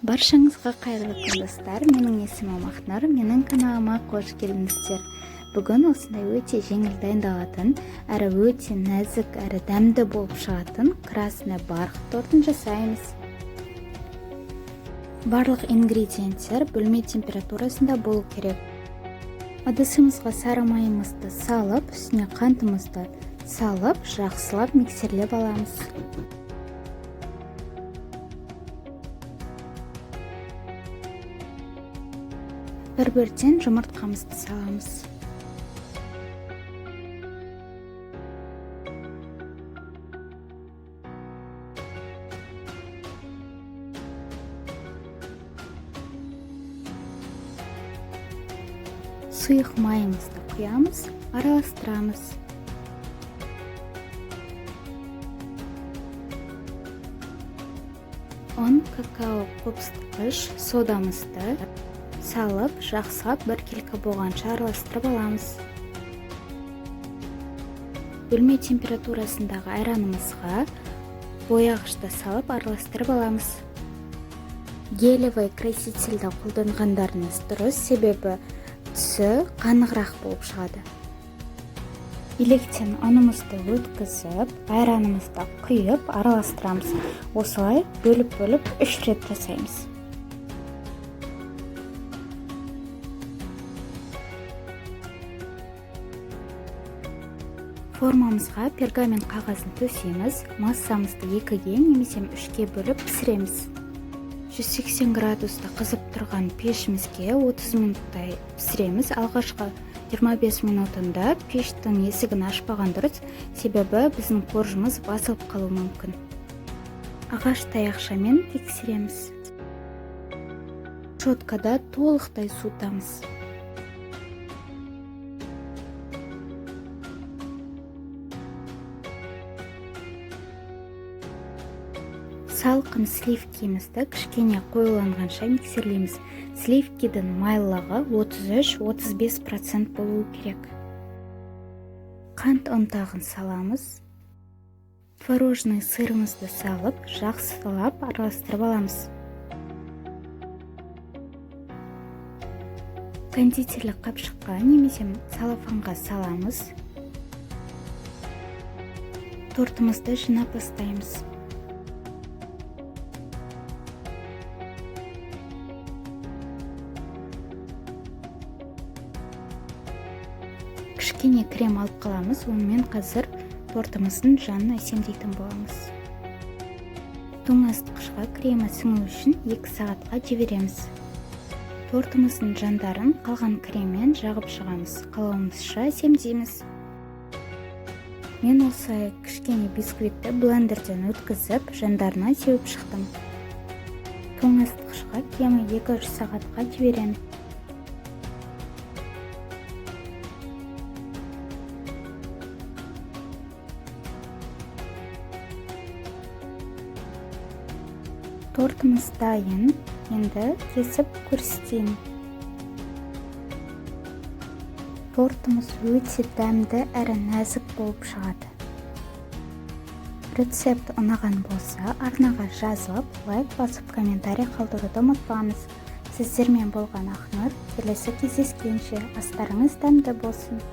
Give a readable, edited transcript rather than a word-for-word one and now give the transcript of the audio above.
Баршаңызға қайырлы күн, достар! Менің есімім Ақнұр, менің каналыма қош келдіңіздер. Бүгін осындай өте жеңіл дайындалатын, әрі өте нәзік, әрі дәмді болып шығатын красный бархат тортын жасаймыз. Барлық ингредиенттер бөлме температурасында болу керек. Ыдысымызға сары майымызды салып, үстіне қантымызды салып, жақсылап миксерлеп аламыз. Бір-бірден жұмыртқамызды саламыз. Сұйық майымызды құямыз, араластырамыз. Ұн, какао қопсытқыш, содамызды салып, жақсылап біркелкі болғанша араластырып аламыз. Бөлме температурасындағы айранымызға бояғышты салып, араластырып аламыз. Гелевый красительді қолданғандарыңыз дұрыс, себебі түсі қанығырақ болып шығады. Електен ұнымызды өткізіп, айранымызды құйып, араластырамыз. Осылай бөліп-бөліп 3 рет жасаймыз. Формамызға пергамент қағазын төсейміз. Массамызды екіге немесе үшке бөліп пісіреміз. 180 градуста қызып тұрған пешімізге 30 минуттай пісіреміз. Алғашқы 25 минутында пештің есігін ашпаған дұрыс, себебі біздің коржымыз басылып қалуы мүмкін. Ағаш таяқшамен тексереміз. Щеткада толықтай суытамыз. Салқын сливкимізді кішкене қоюланғанша миксерлейміз. Сливкидің майлылығы 33-35% болуы керек. Қант ұнтағын саламыз. Творожный сырымызды салып, жақсылап араластырып аламыз. Кондитерлік қапшыққа немесе целлофанға саламыз. Тортымызды жинап бастаймыз. Кішкене крем алып қаламыз, онымен қазір тортымыздың жанын әсемдейтін боламыз. Тоңазытқышқа кремі сіңу үшін 2 сағатқа жібереміз. Тортымыздың жандарын қалған креммен жағып шығамыз, қалауымызша әсемдейміз. Мен осылай кішкене бисквитті блендерден өткізіп, жандарына сеуіп шықтым. Тоңазытқышқа кемі 2-3 сағатқа жібереміз. Тортымыз дайын, енді кесіп көрсетейін. Тортымыз өте дәмді әрі нәзік болып шығады. Рецепт ұнаған болса, арнаға жазылып, лайк басып, комментарий қалдыруды ұмытпаңыз. Сіздермен болған Ақнұр. Келесі кездескенше, астарыңыз дәмді болсын!